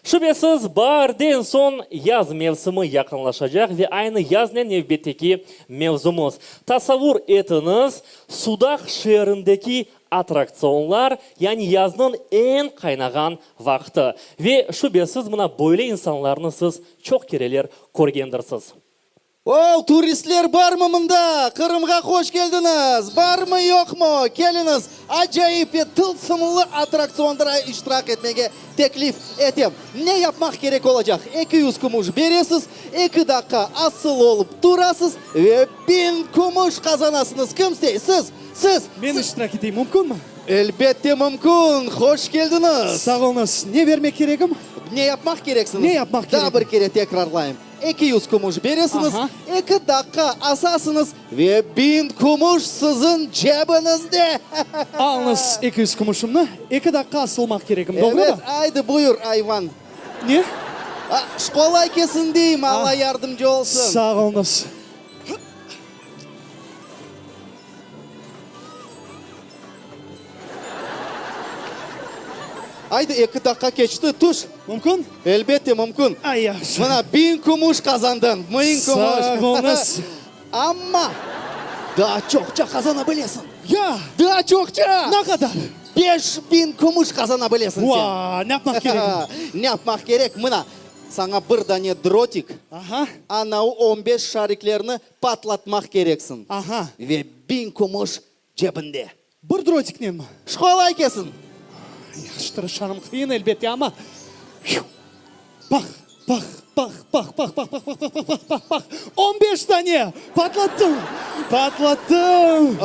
Şübesiz, baarden soñ yaz mevsimi yaqınlaşacaq ve aynı yaznen nevbetteki mevzumız. Tasavvur etiñiz, Sudaq şeerindeki attraktsionlar, yani yaznıñ eñ qaynağan vaqtı. Ve şübesiz, mına böyle insanlarnı siz çoq kereler körgendirsiz. O, turistler barmı mında? Qırımğa hoş keldiñiz! Barmı, yoqmı? Keliñiz, acayip ve tılsımlı attraktsionda iştirak etmege teklif etem. Ne yapmaq kerek olacaq? 200 kümüş beresiz, eki daqqa asılı olıp turasız ve 1000 kümüş qazanasıñız. Kim istey? Siz! Siz! Men iştirak eteyim, mümkünmi? Elbette mümkün! Hoş keldiñiz! Sağ oluñız. Ne vermek keregim? Ne yapmaq kereksiñiz? Ne yapmaq keregim? Daa bir kere tekrarlayım. 200 kümüş beresiñiz, eki daqqa asasıñız ve 1000 kümüş siziñ cebiñizde! Alıñız 200 kümüşimni, eki daqqa asılmaq kerekim, doğrumı? Evet, aydı, buyur, ayvan. Ne? Qolay kelsin deyim, Alla yardımcı olsun. Sağ oluñız. Aydı, eki daqqa keçti, tüş. Mümkün? Elbette, mümkün. Ay, yahşı. Mına, biñ kümüş qazandıñ, mıñ kümüş. Sağ oluñız. Amma daa çoqça qazana bilesiñ. Ya! Daa çoqça! Ne qadar? 5000 kümüş qazana bilesiñ sen. Vaa, ne yapmaq kerek? Ne yapmaq kerek? Mına, saña bir dane drotik, Aha. anavı on beş şariklerni patlatmaq kereksiñ. Aha. Ve biñ kümüş Cebinde. Bir drotiknenmi? Şqolay kesin! Yahşı tırışarım, qıyın elbette, amma. Baq, baq, baq, baq, baq, baq, baq, baq, baq, baq, baq, baq, baq, on beş dane! Patlattım! Patlattım!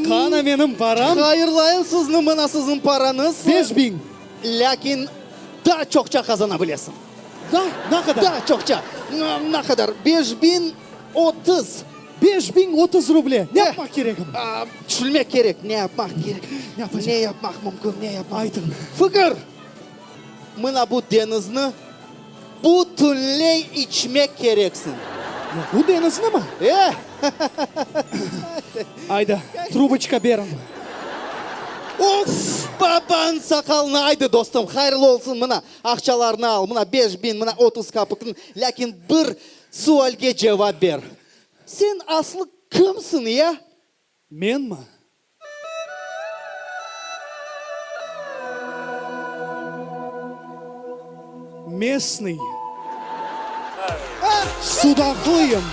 Qana menim param? Hayırlayım sizni, mına siziñ parañız. 5000. Lâkin daa çoqça qazana bilesiñ. Da? Ne qadar? Daa çoqça. Ne qadar? 5030. 5030 ruble. Ne yapmaq kerekim? Tüşünmek kerek, ne yapmaq kerek, Ne ne yapmaq mümkün, ne yapmaq. Aytıñ. Fikir! Mına bu deñizni bütünley içmek kereksiñ. Ya bu deñiznimi? E! Ayda, truboçka beriñ. Of, babañ saqalını! Aydı, dostum, hayırlı olsun, mına, aqçalarnı al, mına 5000, mına 30 kapıknı, lâkin bir Sualge cevap ber. Sen aslı kimsiñ, ya? Menmi? Mesnıy. Sudaqlıyım.